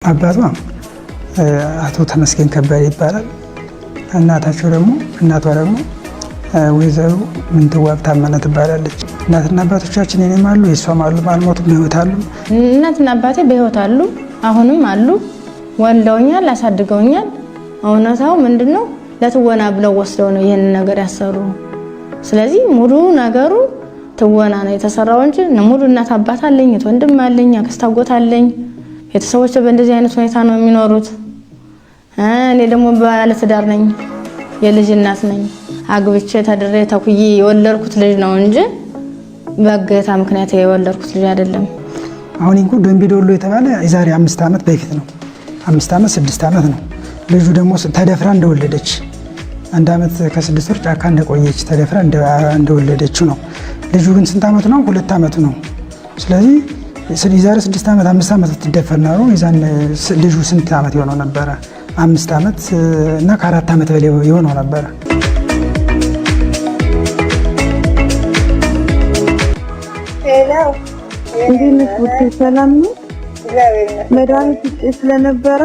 አባቷ አቶ ተመስገን ከበደ ይባላል። እናታቸው ደግሞ እናቷ ደግሞ ወይዘሮ ምንትዋብ ታመነ ትባላለች። እናትና አባቶቻችን የኔም አሉ የእሷም አሉ፣ አልሞቱም፣ በህይወት አሉ። እናትና አባቴ በህይወት አሉ፣ አሁንም አሉ። ወልደውኛል፣ አሳድገውኛል። እውነታው ምንድነው? ለትወና ብለው ወስደው ነው ይህንን ነገር ያሰሩ። ስለዚህ ሙሉ ነገሩ ትወና ነው የተሰራው እንጂ ሙሉ እናት አባት አለኝ፣ ወንድም አለኝ፣ አክስት አጎት አለኝ። ቤተሰቦች በእንደዚህ አይነት ሁኔታ ነው የሚኖሩት። እኔ ደግሞ ባለትዳር ነኝ፣ የልጅ እናት ነኝ። አግብቼ ተድሬ ተኩዬ የወለድኩት ልጅ ነው እንጂ በእገታ ምክንያት የወለድኩት ልጅ አይደለም። አሁን እንኳ ደንቢ ዶሎ የተባለ የዛሬ 5 ዓመት በፊት ነው። 5 ዓመት 6 ዓመት ነው። ልጁ ደግሞ ተደፍራ እንደወለደች 1 ዓመት ከ6 ወር ጫካ እንደቆየች ተደፍራ እንደወለደችው ነው። ልጁ ግን ስንት ዓመቱ ነው? 2 ዓመቱ ነው። ስለዚህ የዛሬ 6 ዓመት 5 ዓመት ብትደፈር ኖሮ የዛን ልጁ ስንት ዓመት የሆነው ነበረ? 5 ዓመት እና ከ4 ዓመት በላይ የሆነው ነበረ። እንዴት ነሽ ውዴ? ሰላም ነው። መድኃኒት ውጤ ስለነበረ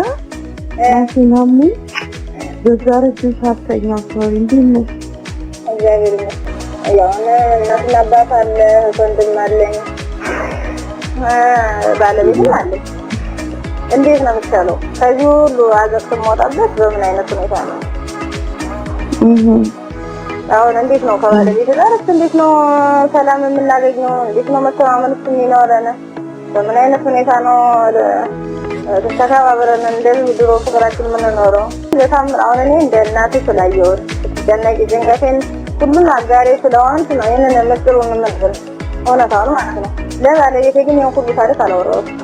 ራሴን አሞኝ በዛ ረጅም ሰዓት ተኛሁ። Sorry። እንዴት ነሽ? እግዚአብሔር ይመስገን። ያው እናትና አባት አለ፣ እህት ወንድም አለኝ፣ ባለቤትም አለኝ። እንዴት ነው የሚቻለው? ከዚህ ሁሉ አዘቅት የምወጣበት በምን አይነት ሁኔታ ነው? አሁን እንዴት ነው ከባለቤት ጋርስ እንዴት ነው ሰላም የምናገኘው? እንዴት ነው መተማመንስ የሚኖረን? በምን አይነት ሁኔታ ነው ተከባብረን እንደ ድሮ ፍቅራችን የምንኖረው? በታምር አሁን እኔ እንደ እናቴ ስላየሁት ስትጨነቂ ጭንቀቴን ሁሉን አጋሬ ስለሆንክ ነው ይህንን ምስጢሩን የምነግርሽ፣ እውነታውን ማለት ነው። ለባለቤቴ ግን ይሄን ሁሉ ታሪክ አላወራሁትም።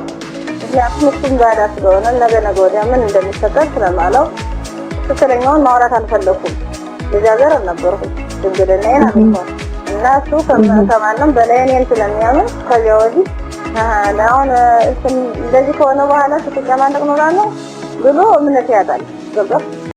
ምክንያቱም እሱም ባዳ ስለሆነ ነገ ነገ ወዲያ ምን እንደሚፈጠር ስለማላውቅ ትክክለኛውን ማውራት አልፈለኩም። ልጃገር አልነበርኩም፣ ድንግልናዬን አጥቷል እና እሱ ከማንም በላይ እኔን ስለሚያምን ከዚያ ወዲህ አሁን እንደዚህ ከሆነ በኋላ ስትጨማለቅ እኖራለሁ ብሎ እምነት ያጣል። ገባ?